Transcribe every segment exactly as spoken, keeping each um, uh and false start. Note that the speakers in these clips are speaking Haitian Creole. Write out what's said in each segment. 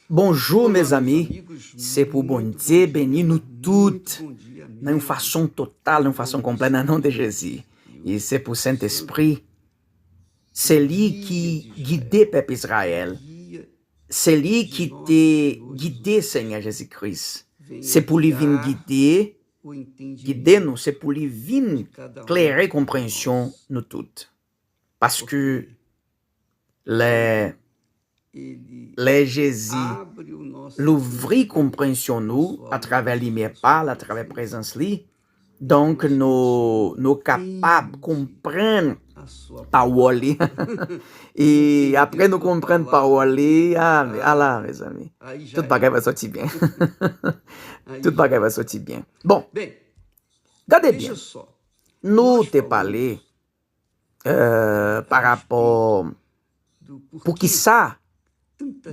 Bonjou, mezanmi. Se pou Bondye beni nou tout nan yon fason total, nan yon fason konplè, nan non de Jezi. E se pou Sentespri, se li ki gide pèp Izrayèl. Se li ki te gide Senyè Jezi Kris. Se pou li vin gide, gide nou, se pou li vin klere konpreyansyon nou tout. Paske lè, lè Jezi louvri konpreyansyon nou atravè limyè pa l, atravè prezans li, donk nou, nou kapab konprann pawòl li. E apre nou konprann pawòl li, a, ala, mezanmi, tout bagay va soti byen. Tout bagay va soti byen. Bon, gade byen. Nou te pale euh, pa rapò poukisa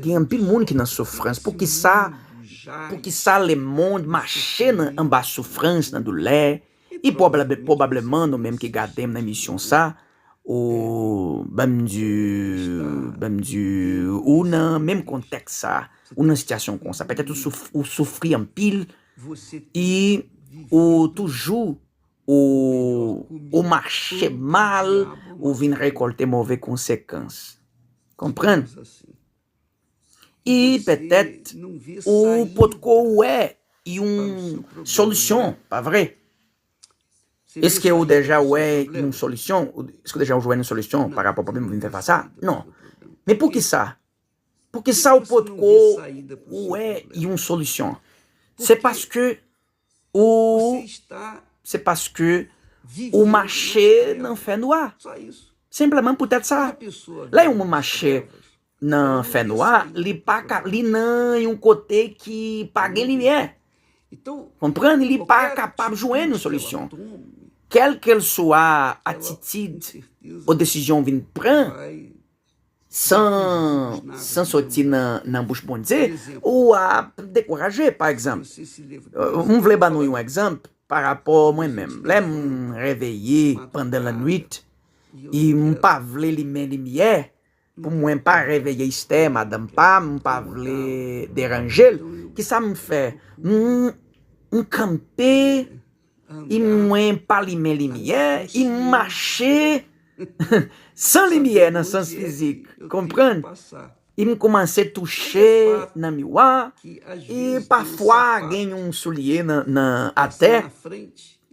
gen anpil moun ki nan soufrans, poukisa, poukisa lemonn mache nan anba soufrans, nan doulè. E pwobab-, pwobableman nou menm ki gade m nan emisyon sa, ou, ban m di, ban m di, ou nan menm kontèks sa, ou nan sitiyasyon konsa. Petèt ou souf-, ou soufri anpil, e ou toujou ou, ou mache mal, ou vin rekòlte move konsekans. Konprann? E petèt ou potko wè yon solisyon, pa vre? Èske ou deja wè yon solisyon? Èske ou deja jwenn yon solisyon pa rapò pwoblèm ou vin fè fas a? Non. Men poukisa? Poukisa ou potko wè yon solisyon? Se paske ou, se paske ou mache nan fènwa. Senpleman poutèt sa. Lè yon moun mache nan fènwa, li pa ka, li nan yon kote ki pa gen limyè. Konprann, li pa kapab jwenn yon solisyon. Kèlkeswa atitid ou desizyon w vin pran, san, san soti nan, nan bouch Bondye, ou ap dekouraje, pa egzanp. Euh, m vle ban nou yon egzanp pa rapò mwen menm. Lè m reveye pandan lannwit, e m pa vle limen limyè, pou mwen pa reveye Esther, madanm pa m, m pa vle deranje l. Kisa m fè? M, m kanpe, e mwen pa limen limyè, e m mache san limyè nan sans fizik. Konprann? E m kòmanse touche nan miwa, e pafwa gen yon soulye nan, nan atè,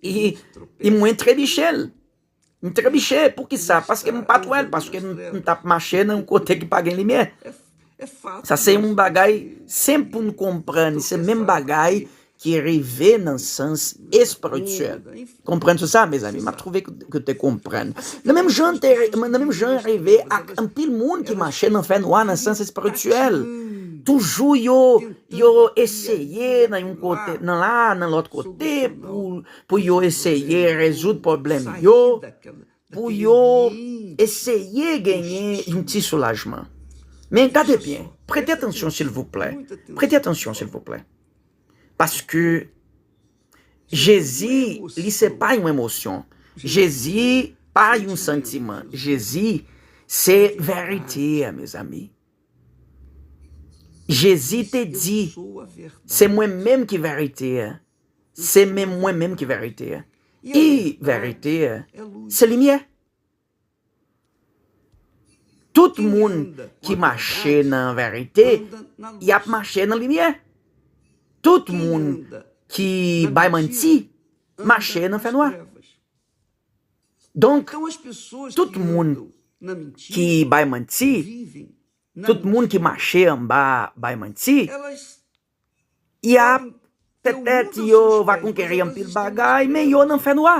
e, e mwen trebiche l. M trebiche, poukisa? Paske m pa t wè l, paske m, m t ap mache nan yon kote ki pa gen limyè. Sa se yon bagay senp pou n konprann, se menm bagay ki rive nan sans espirityèl. Konprann sou sa, mezanmi, m ap twouve ke, ke w te konprann. Nan menm jan te, nan menm jan rive ak anpil moun ki mache nan fènwa nan sans espirityèl. Toujou yo, yo eseye nan yon kote, nan la, nan lòt kote, pou, pou yo eseye rezoud pwoblèm yo, pou yo eseye genyen yon ti soulajman. Men gade byen, prete atansyon silvouplè. Prete atansyon silvouplè. Paske Jezi, li se pa yon emosyon. Jezi pa yon santiman. Jezi se verite a, mezanmi. Jezi te di, se mwen menm ki verite a. Se menm mwen menm ki verite a. E verite a, se limyè. Tout moun ki mache nan verite, y ap mache nan limyè. Tout moun ki bay manti, mache nan fènwa. Donk, tout moun ki bay manti, tout moun ki mache anba bay manti, y ap, petèt yo va konkeri anpil bagay, men yo nan fènwa.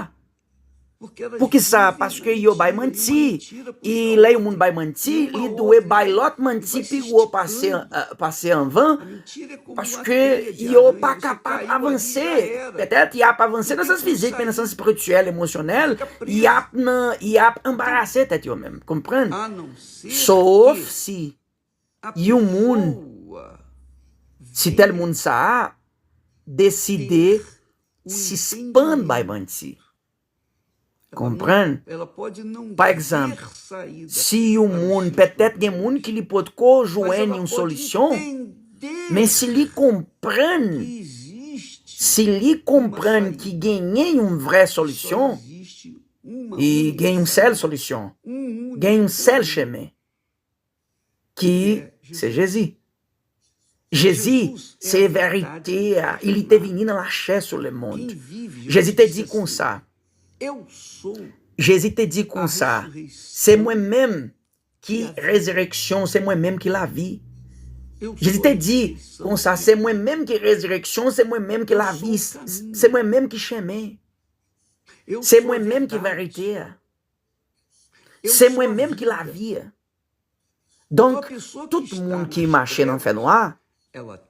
Poukisa? Paske yo bay manti. E lè yon moun bay manti, li dwe bay lòt manti pi gwo pase, eh, pase anvan. Paske yo pa kapab avanse. Petèt y ap avanse nan sans fizik, men nan sans espirityèl, emosyonèl, y ap nan, y ap anbarase tèt yo menm. Konprann? Sof si yon moun, si tèl moun sa a deside sispann bay manti. Konprann? Pa egzanp, si yon moun, petèt gen moun ki li potko jwenn yon solisyon, Men si li konprann, si li konprann ki genyen yon vrè solisyon, e gen yon sèl solisyon, gen yon sèl chemen, ki se Jezi. Jezi se verite a, e li te vini nan lachè sou lemonn. Jezi te di konsa, Jezi te di konsa, se mwen menm ki rezireksyon, se mwen menm ki lavi. Jezi te di konsa, se mwen menm ki rezireksyon, se mwen menm ki lavi, se mwen menm ki chemen. Se mwen menm ki verite a. Se mwen menm ki lavi a. Donk, tout moun ki mache nan fènwa,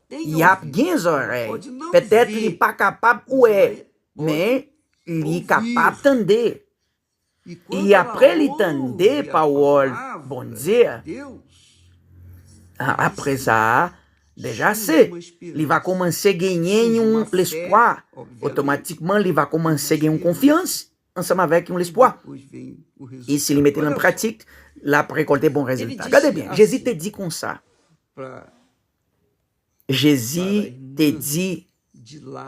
y ap gen zòrèy. Petèt li pa kapab wè, men li kapab tande. E apre li tande pawòl Bondye a, a- apre sa, deja se, li va kòmanse genyen yon lespwa. Otomatikman, li va kòmanse gen yon konfyans ansanm avèk yon lespwa. E si li mete l an pratik, l ap rekòlte bon rezilta. Gade byen, Jezi te di konsa. Jezi te di,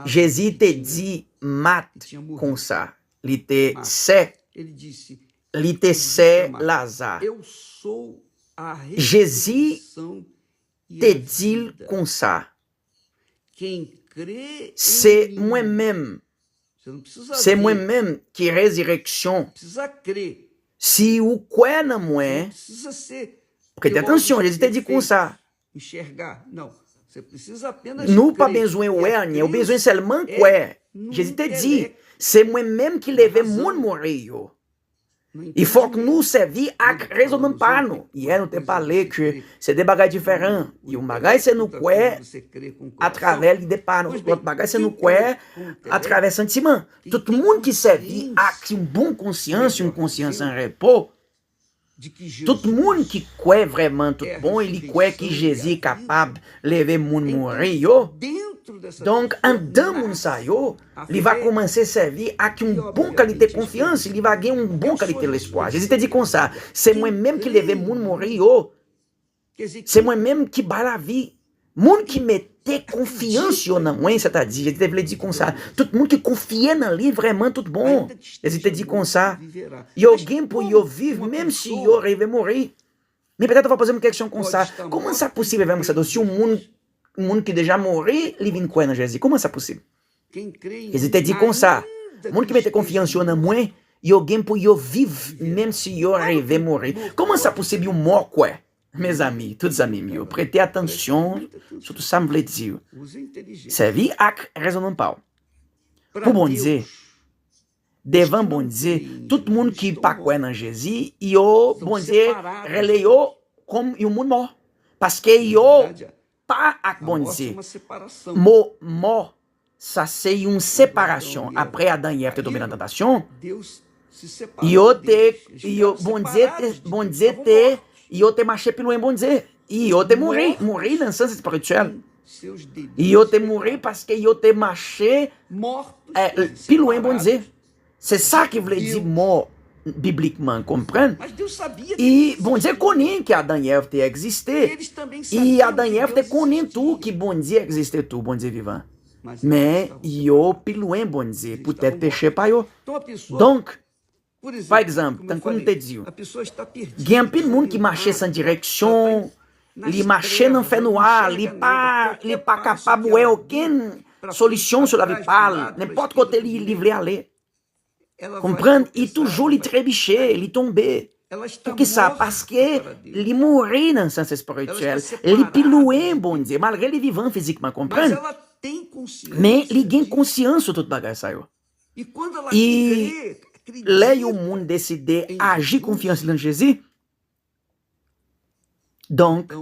Jezi te di Mat konsa. Li te sè, li te sè Laza. Jezi te di l konsa, se mwen menm, se mwen menm ki rezireksyon. Si ou kwè nan mwen, prete atansyon, Jezi te di konsa, nou pa bezwen wè anyen, ou bezwen sèlman kwè. Jezi te di, se mwen menm ki leve moun mouri yo. E fòk nou sèvi ak rezonman pa nou. Yè nou te pale ke se de bagay diferan. Yon bagay se nou kwè atravè lide pa nou. Lòt bagay se nou kwè atravè santiman. Tout moun ki sèvi ak yon bon konsyans, yon konsyans an repo, tout moun ki kwè vrèman tout bon e li kwè ki Jezi kapab leve moun mouri yo, donk anndan moun sa yo, li va kòmanse sèvi ak yon bon kalite konfyans, li va gen yon bon kalite lespwa. Jezi te di konsa, se mwen menm ki leve moun mouri yo, se mwen menm ki ba lavi. Moun ki mete konfyans yo nan mwen, sètadi, Jezi te vle di konsa, tout moun ki konfye nan li vrèman tout bon. Jezi te di konsa, yo gen pou yo viv menm si yo rive mouri. Men petèt ou va poze m kesyon konsa, kòman sa posib evanjel Sado, si yon moun, moun ki deja mouri, li vin kwè nan Jezi? Kòman sa posib? Jezi te di konsa, moun ki mete konfyans yo nan mwen, yo gen pou yo viv menm si yo rive mouri. Kòman sa posib yon mò kwè? Mezanmi, tout zanmi m yo, prete atansyon sou tout sa m vle di yo. Sèvi ak rezonman pa w. Pou Bondye, devan Bondye, tout moun ki pa kwè nan Jezi, yo, Bondye rele yo kòm yon moun mò. Paske yo pa ak Bondye. Mo mò, sa se yon separasyon. Apre Adan e Èv te tonbe nan tantasyon, yo te, yo, Bondye te, Bondye te, yo te mache pi lwen Bondye. E yo te mouri, mouri nan sans espirityèl. E yo te mouri paske yo te mache, eh, pi lwen Bondye. Se sa ki vle di mò biblikman, konprann? E Bondye konnen ke Adan e Èv te egziste. E Adan e Èv te konnen tou ke Bondye egziste tou, Bondye vivan. Men yo pi lwen Bondye poutèt peche pa yo. Donk, pa egzanp, tankou m te di w, gen anpil moun ki mache san direksyon, li mache nan fènwa, li pa, li pa kapab wè okenn solisyon sou lavi pa l, nenpòt kote li, li vle ale. Konprann, e toujou li trebiche, li tonbe. Poukisa? Paske li mouri nan sans espirityèl. Li pi lwen Bondye, malgre li vivan fizikman, konprann? Men li gen konsyans sou tout bagay sa yo. E lè yon moun deside aji konfyans li nan Jezi, donk,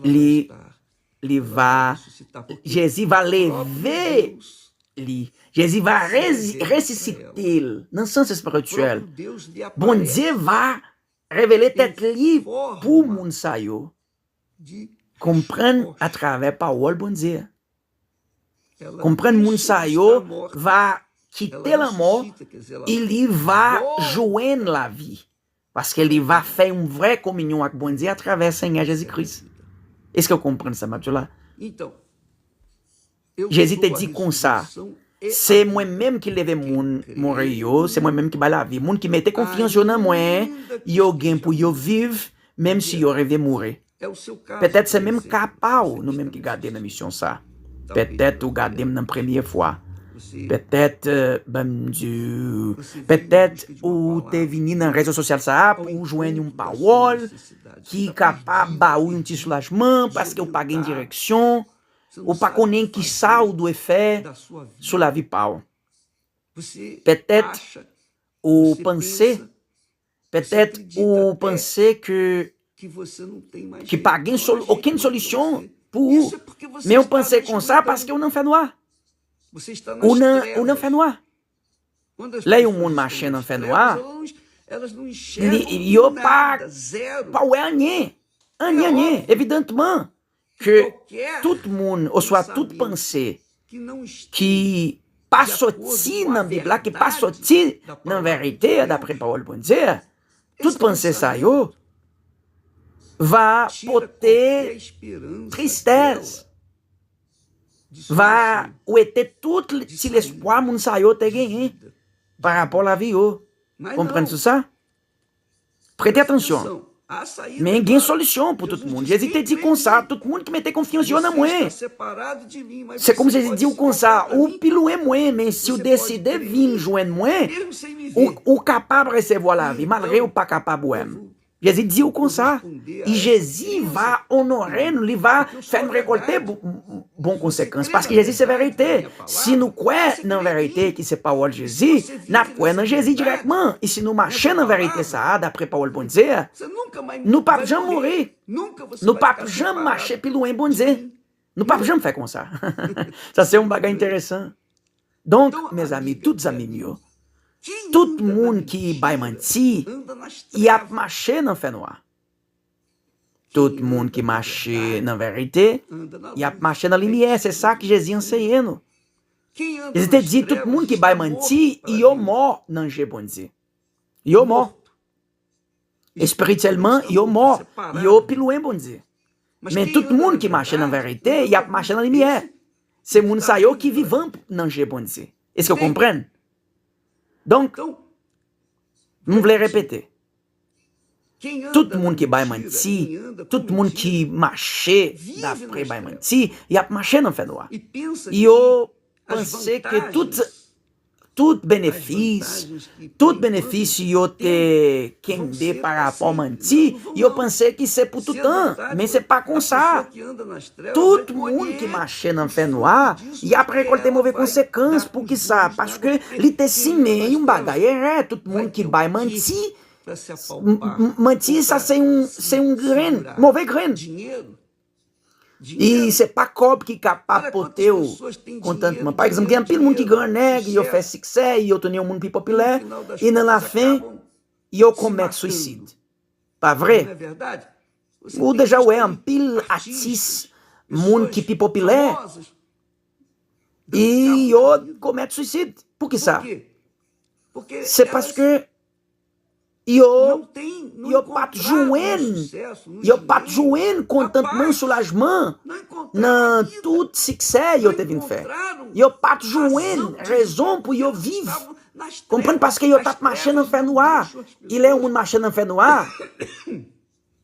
li, li va, Jezi va leve li. Jezi va rezi-, resisite l nan sans espirityèl. Bondye va revele tèt li pou moun sa yo. Konprann atravè pawòl Bondye. Konprann moun sa yo va kite lanmò e li va jwenn lavi. Paske li va fè yon vrè kominyon ak Bondye atravè Senyè Jezi Kris. Èske w konprann sa m ap di w la? Jezi te di konsa, se mwen menm ki leve moun mouri yo, se mwen menm ki bay lavi. Moun ki mete konfyans yo nan mwen, yo gen pou yo viv, menm si yo rive mouri. Petèt se menm ka pa w, nou menm ki gade nan emisyon sa. Petèt ou gade m nan premye fwa. Petèt, euh, ban m di w, petèt ou te vini nan rezo sosyal sa a pou w jwenn yon pawòl ki kapab ba ou yon ti soulajman paske ou pa gen direksyon, ou pa konnen ki sa ou dwe fè sou lavi pa w. Petèt ou panse, petèt ou panse ke, ki pa gen sol, okenn solisyon pou ou. Men ou panse konsa paske ou nan fènwa. Ou nan, ou nan fènwa. Lè yon moun mache nan fènwa, li, yo pa, pa wè anyen. Anyen, anyen. Evidantman ke tout moun, oswa tout panse ki pa soti nan Bib la, ki pa soti nan verite a, dapre pawòl Bondye a, tout panse sa yo va pote tristès, va wete tout ti lespwa moun sa yo te genyen pa rapò lavi yo. Konprann sou sa? Prete atansyon. Men gen solisyon pou tout moun. Jezi te di konsa, tout moun ki mete konfyans yo nan mwen. Se kòm Jezi di w konsa, ou pi lwen mwen, men si w deside vin jwenn mwen, ou, ou kapab resevwa lavi, malgre ou pa kapab wè m. Jezi di w konsa, e Jezi va onore nou, li va fè n rekòlte bon, bon konsekans. Paske Jezi se verite. Si nou kwè nan verite ki se pawòl Jezi, n ap kwè nan Jezi dirèkman. E si nou mache nan verite sa a, dapre pawòl Bondye a, nou p ap janm mouri. Nou p ap janm mache pi lwen Bondye. Nou p ap janm fè konsa. Sa se yon bagay enteresan. Donk, mezanmi, tout zanmi m yo, tout moun ki bay manti, y ap mache nan fènwa. Tout moun ki mache nan verite, y ap mache nan limyè. Se sa ki Jezi anseye nou. Jezi te di, tout moun ki bay manti, yo mò nan je Bondye. Yo mò. Espirityèlman, yo mò. Yo pi lwen Bondye. Men tout moun ki mache nan verite, y ap mache nan limyè. Se moun sa yo ki vivan nan je Bondye. Èske w konprann? Donk, m vle repete. Tout moun ki bay manti, tout moun ki mache dapre bay manti, y ap mache nan fènwa. Yo panse ke tout, tout benefis, tout benefis yo te kenbe pa rapò manti, yo panse ki se pou tout tan, men se pa konsa. Tout moun ki mache nan fènwa, y ap rekòlte move konsekans. Poukisa? Paske li te simen yon bagay erè. Tout moun ki bay manti, m- m- manti, sa se yon, se yon grenn, move grenn. E se pa kòb ki kapab pote w kontantman. Pa egzanp, gen anpil moun ki grannèg, yo fè siksè, yo tounen yon moun pi popilè, e nan lafen, yo komèt swisid. Pa vre? Ou deja wè anpil atis, moun ki pi popilè, e yo komèt swisid. Poukisa? Se paske yo, yo pa t jwenn, yo pa t jwenn kontantman, soulajman nan tout siksè yo te vin fè. Yo pa t jwenn rezon pou yo viv. Konprann? Paske yo t ap mache nan fènwa. E lè yon moun mache nan fènwa,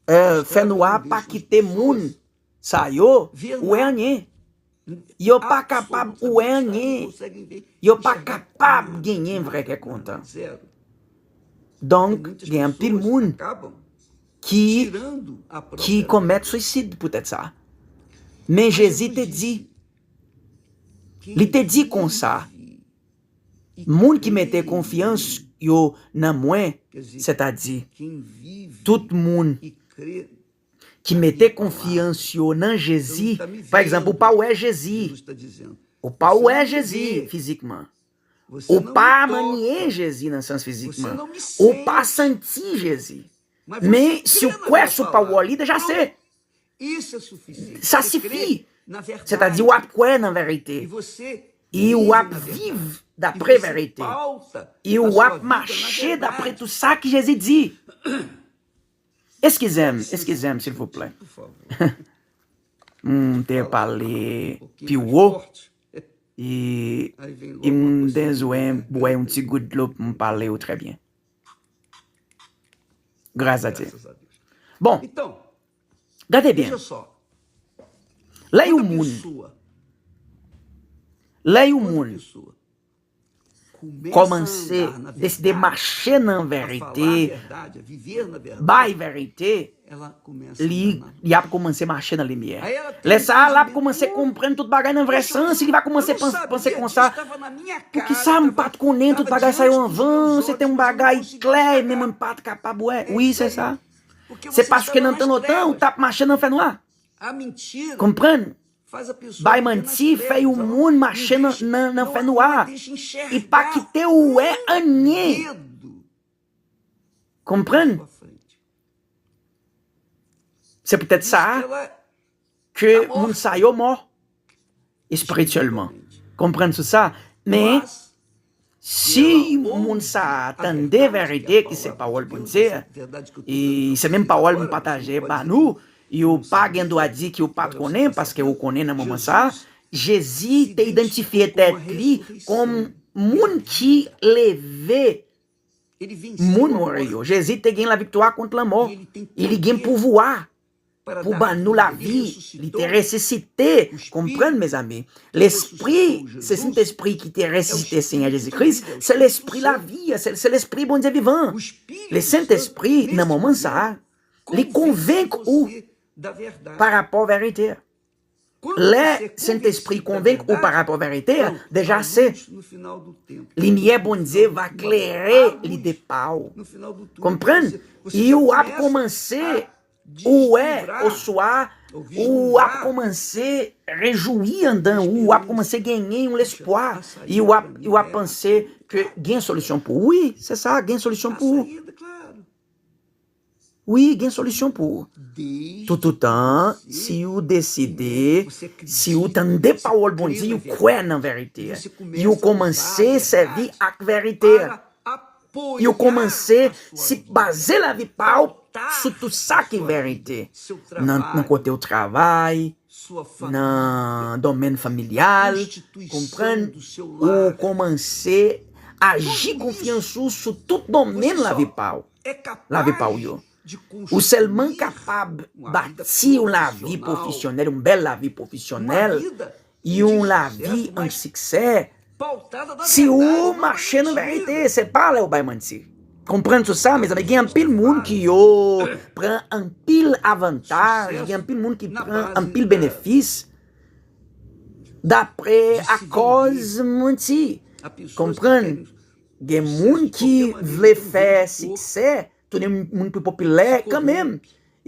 euh, fènwa pa kite moun sa yo wè anyen. Yo pa kapab wè anyen. Yo pa kapab genyen vrè kè kontan. Donk, gen anpil moun ki, ki komèt swisid poutèt sa. Men Jezi te di, li te di konsa, moun ki mete konfyans yo nan mwen, sètadi tout moun ki mete konfyans yo nan Jezi. Pa egzanp, ou pa wè Jezi. Ou pa wè Jezi fizikman. Ou pa mannyen Jezi nan sans fizikman. Ou pa santi Jezi. Men si w kwè sou pawòl li, deja se. Sa sifi. Sètadi, w ap kwè nan verite. E w ap viv dapre verite. E w ap mache dapre tout sa ki Jezi di. Eskize m, eskize m, silvouplè. M te pale pi wo, e, e m bezwen bwè yon ti gout dlo pou m pale w trè byen. Gras a Dye. Bon, gade byen. Lè yon moun, lè yon moun kòmanse deside mache nan verite, bay verite, li, li ap kòmanse mache nan limyè. Lè sa a, l ap kòmanse konprann tout bagay nan vrè sans, li va kòmanse pans-, panse konsa, poukisa m pa t konnen tout bagay sa yo anvan? Se te yon bagay klè, men mwen pa t kapab wè. Wi, se sa. Se paske nan tan lontan, ou t ap mache nan fènwa. Konprann? Bay manti fè yon moun mache nan, nan, nan fènwa. Li pa kite ou wè anyen. Konprann? Se poutèt sa ke moun sa yo mò espirityèlman. Konprann sou sa. Men, si moun sa a tande verite ki se pawòl Bondye, e se menm pawòl m pataje ba nou, yo pa gen dwa di ke yo pa t konnen, paske yo konnen nan moman sa a, Jezi te idantifye tèt li kòm moun ki leve moun mò yo. Jezi te gen laviktwa kont lanmò. E li gen pouvwa pou ban nou lavi. Li te resisite. Konprann, mezanmi. Lespri, se Sentespri ki te resisite Senyè Jezi Kris. Se Lespri lavi, se, se Lespri Bondye vivan. Le Sentespri, nan moman sa a, li konvenk ou pa rapò verite a. Lè Sentespri konvenk ou pa rapò verite a, deja se limyè Bondye va klere lide pa w. Konprann? E w ap kòmanse ou wè, oswa ou ap kòmanse rejwi anndan ou, w ap kòmanse genyen yon lespwa, e w ap, w ap panse ke gen solisyon pou ou. Wi, se sa, gen solisyon pou ou. Wi, gen solisyon pou ou. Toutotan, si ou deside, si ou tande pawòl Bondye, ou kwè nan verite, e ou kòmanse sèvi ak verite, e ou kòmanse si baze lavi pa w sou tout sa ki verite. Nan, nan kote w travay, nan domèn familyal, konprann, ou kòmanse aji konfyans ou sou tout domèn lavi pa w, lavi pa w yo. Ou sèlman kapab bati yon lavi pwofesyonèl, yon bèl lavi pwofesyonèl, yon lavi an siksè, si ou mache nan verite, se pa lè ou bay manti. Konprann sou sa, mezanmi, gen anpil moun ki yo pran anpil avantaj, gen anpil moun ki pran anpil benefis dapre, akòz manti. Konprann, gen moun ki vle fè siksè, tounen moun pi popilè kanmenm.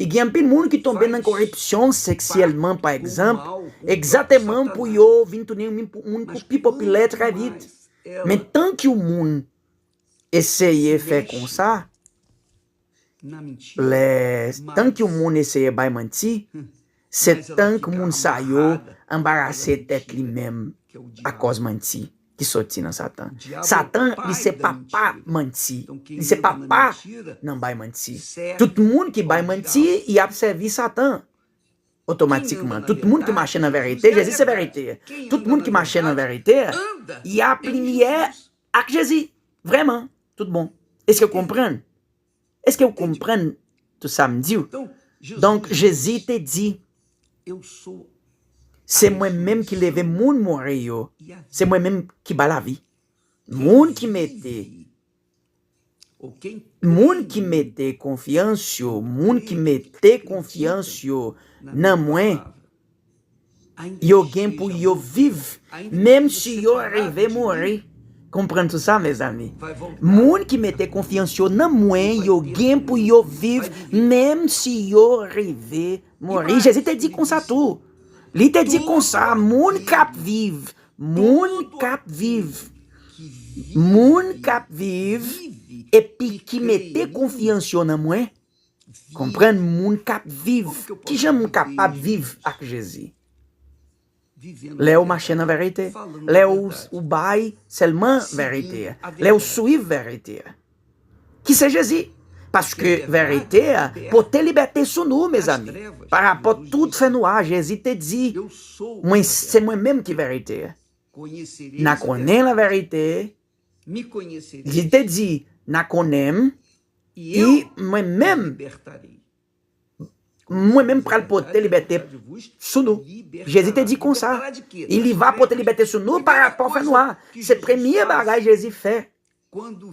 E gen anpil moun ki tonbe nan koripsyon seksyèlman, pa egzanp, egzakteman pou yo vin tounen moun, moun pi popilè trè vit. Men tank yon moun eseye fè konsa, lè, tank yon moun eseye bay manti, se tank moun sa yo anbarase tèt li menm akòz manti ki soti nan Satan. Satan, li se papa manti. Li se papa nan bay manti. Tout moun ki bay manti, y ap sèvi Satan otomatikman. Tout moun ki mache nan verite, Jezi se verite. Tout moun ki mache nan verite, y ap limyè ak Jezi. Vrèman, tout bon. Èske w konprann? Èske w konprann tout sa m di w? Donk, Jezi te di, se mwen menm ki leve moun mò yo, se mwen menm ki ba lavi. Moun ki mete, moun ki mete konfyans yo, moun ki mete konfyans yo nan mwen, yo gen pou yo viv, menm si yo rive mouri. Konprann tout sa, mezanmi. Moun ki mete konfyans yo nan mwen, yo gen pou yo viv, menm si yo rive mouri. Jezi te di konsa tou. Li te di konsa, moun k ap viv, moun k ap viv, moun k ap viv, epi ki mete konfyans yo nan mwen, konprann, moun k ap viv. Kijan moun kapab viv ak Jezi? Lè ou mache nan verite, lè ou, ou bay sèlman verite, lè ou swiv verite, ki se Jezi. Paske verite a pote libète sou nou, mezanmi. Parapò tout fènwa, Jezi te di, mwen, se mwen menm ki verite a. N a konnen laverite, li te di, n a konnen m, e mwen menm, mwen menm pral pote libète sou nou. Jezi te di konsa, e li va pote libète sou nou parapò fènwa. Se premye bagay Jezi fè.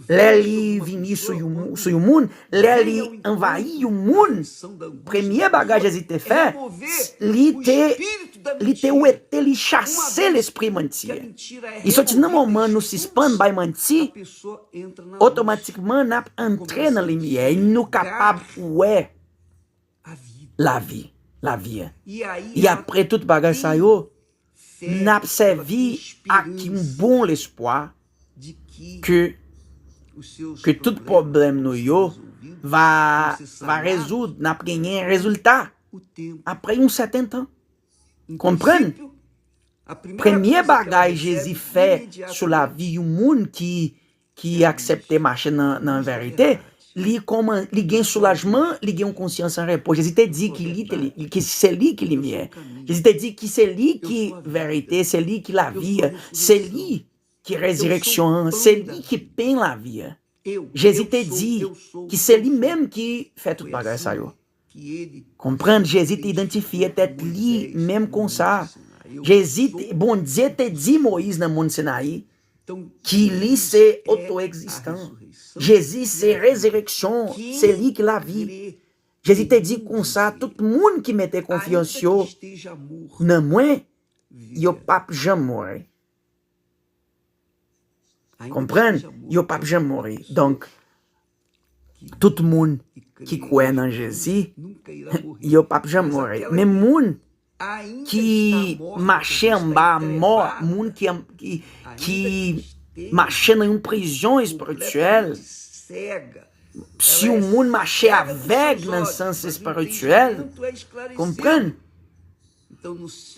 Lè li vini sou yon, sou yon moun, lè li anvayi yon moun, premye bagay Jezi te fè, li te, li te wete, li chase lespri manti a. Li soti nan moman nou sispann bay manti, otomatikman n ap antre nan limyè, e nou kapab wè lavi, lavi a. E apre tout bagay sa yo, n ap sèvi ak yon bon lespwa ke, ke tout pwoblèm nou yo va, va rezoud, n ap genyen rezilta apre yon sèten tan. Konprann? Premye bagay Jezi fè sou lavi yon moun ki, ki aksepte mache nan, nan verite, li kòman, li gen soulajman, li gen yon konsyans an repo. Jezi te di ki li te, ki se li ki limyè. Jezi te di ki se li ki verite, se li ki lavi, se li ki rezireksyon an, se li ki pen lavi a. Jezi te di ki se li menm ki fè tout bagay sa yo. Konprann, Jezi te idantifye tèt li menm konsa. Jezi, te- Bondye te di Moyiz nan mòn Sinayi ki li se oto-egzistan. Jezi se rezireksyon, se li ki lavi. Jezi te di konsa, tout moun ki mete konfyans yo nan mwen, yo p ap janm mouri. Konprann? Yo p ap janm mouri. Donk, tout moun ki kwè nan Jezi, yo p ap janm mouri. Men moun ki mache anba mò, moun ki, ki, ki mache nan yon prizon espirityèl, si yon moun mache avèg nan sans espirityèl, konprann?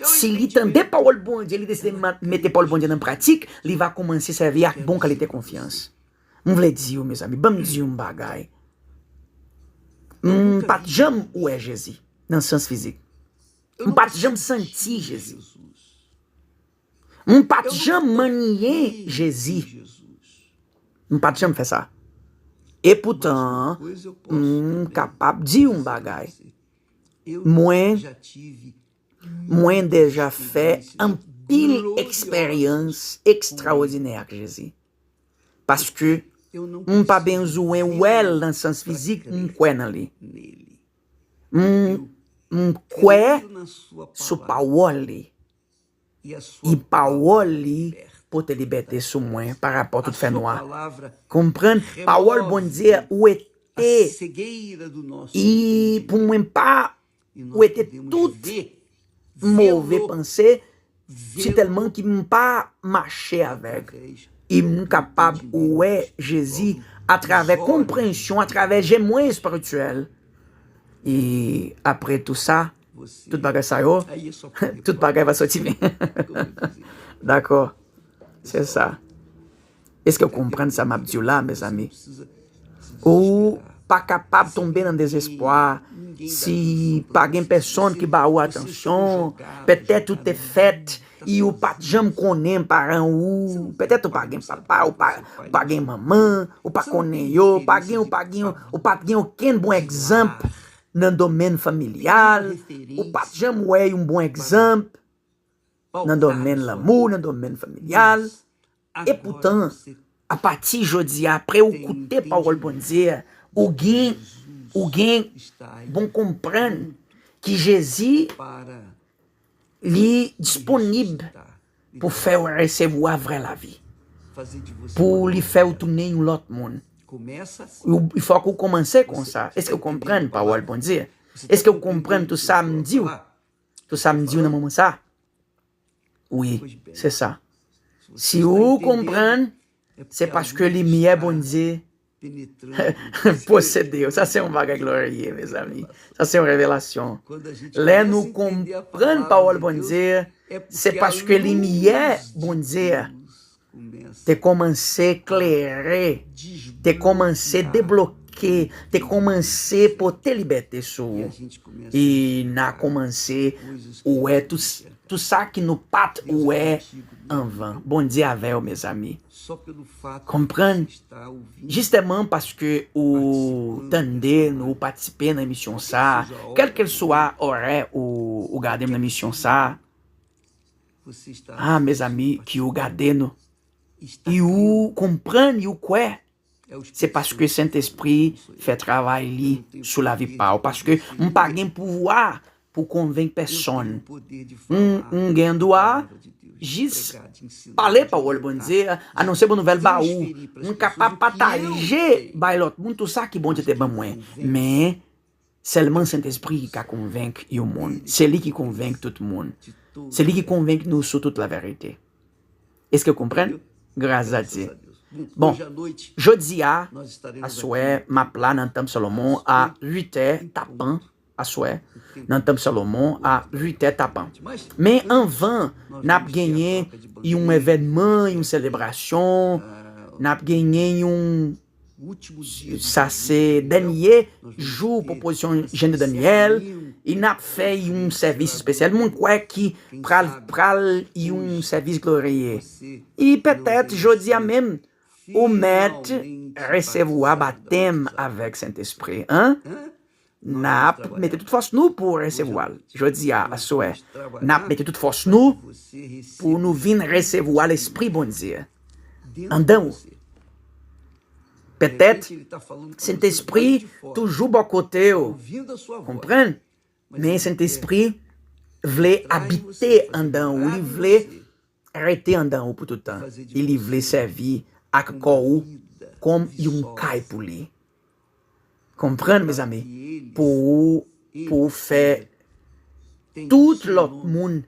Si li tande pawòl Bondye, li deside ma- mete pawòl Bondye nan pratik, li va kòmanse sèvi ak bon kalite konfyans. M vle di w, mezanmi, ban m di w yon bagay. M pa t janm wè Jezi nan sans fizik. M pa t janm santi Jezi. M pa t janm manyen Jezi. M pa t janm fè sa. Epoutan, m kapab di yon bagay. Mwen, mwen deja fè anpil eksperyans ekstraòdinè ak Jezi. Paske m pa bezwen wè l nan sans fizik, m kwè nan li. M, m kwè sou pawòl li. E pawòl li pote libète sou mwen parapò tout fènwa. Konprann? Pawòl Bondye wete. E pou mwen pa wete tout move panse, sitèlman ki m pa mache avèg. E m kapab wè Jezi atravè konprensyon, atravè jemwen espirityèl. E apre tou sa, tout bagay sa yo, tout bagay va soti byen. Dakò. Se sa. Èske w konprann sa m ap di w la, mezanmi? Ou pa kapab tonbe nan dezespwa si pa gen pèsonn ki ba ou atansyon. Petèt ou te fèt e ou pa t janm konnen paran ou. Petèt ou pa gen papa, ou pa, ou pa gen manman, ou pa konnen yo, ou pa gen, ou pa gen, ou pa t gen okenn bon egzanp nan domèn familyal, ou pa t janm wè yon bon egzanp nan domèn lanmou, nan domèn familyal. Epoutan, apati jodi a, apre ou koute pawòl Bondye a, ou gen, ou gen bon konprann ki Jezi, li disponib pou fè w resevwa vrè lavi, pou li fè w tounen yon lòt moun. Ou- Fòk ou kòmanse konsa. Èske w konprann pawòl Bondye? Èske w konprann tou sa m di w? Tou sa m di w nan moman sa? Wi, se sa. Si ou konprann, se paske limyè Bondye posede w. Sa se yon bagay glorye, mezanmi. Sa se yon revelasyon. Lè nou konprann pawòl Bondye, se paske limyè Bondye te kòmanse klere, te kòmanse debloke ke te kòmanse pote libète sou ou. E n a kòmanse wè tou, tou sa ki nou pa t wè anvan. Bondye avè w, mezanmi. Konprann? Jistèman paske ou tande nou, ou patisipe nan emisyon sa a, kèlkeswa orè ou, ou gade m nan emisyon sa a, ah, mezanmi, ki ou gade nou, e ou konprann, e ou kwè, se paske Sentespri fè travay li sou lavi pa w. Paske m pa gen pouvwa pou konvenk pèsonn. M, m gen dwa jis pale pawòl Bondye, anonse bon nouvèl ba ou. M kapab pataje bay lòt moun tou sa ki Bondye te ban mwen. Men, sèlman Sentespri ki ka konvenk yon moun. Se li ki konvenk tout moun. Se li ki konvenk nou sou tout laverite. Èske w konprann? Gras a Dye. Bon, jodi a, aswè, m ap la nan Tanp Salomon a uit è tapan, aswè, nan Tanp Salomon a uit è tapan. Men anvan, n ap genyen yon evènman, yon selebrasyon, n ap genyen yon, sa se dènye jou pwopozisyon Jen de Danyèl, e n ap fè yon sèvis espesyal. Mwen kwè ki pral, pral yon sèvis gloriye. E petèt, jodi a menm, ou mèt resevwa batèm avèk Sentespri, en? N ap mete tout fòs nou pou resevwa l. Jodi a, aswè, n ap mete tout fòs nou pou nou vin resevwa Lespri Bondye anndan w. Petèt, Sentespri toujou bò kote w. Konprann? Men Sentespri vle abite anndan w. Li vle rete anndan ou pou tout tan. E li vle sèvi ak kò ou kòm yon kay pou li. Konprann, mezanmi, pou ou, pou ou fè tout lòt moun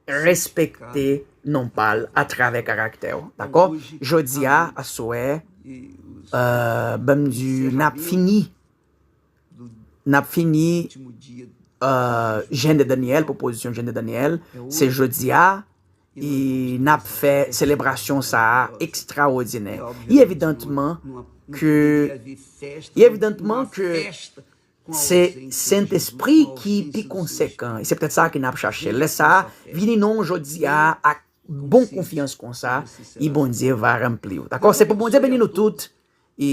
respekte non pa l atravè karaktè w. Dakò? Jodi a, aswè, euh, ban m di, n ap fini. N ap fini, euh, Jen de Danyèl, pwopozisyon Jen de Danyèl. Se jodi a, e n ap fè selebrasyon sa a ekstraòdinè. E evidantman ke, e evidantman ke se Sentespri ki pi konsekan. E se petèt sa ke n ap chache. Lè sa a, vini non jodi a ak bon konfyans konsa, e Bondye va ranpli w. Dakò? Se pou Bondye beni nou tout, e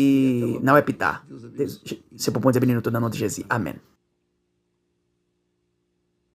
n a wè pita. Se pou Bondye beni nou tout nan non de Jezi. Amèn.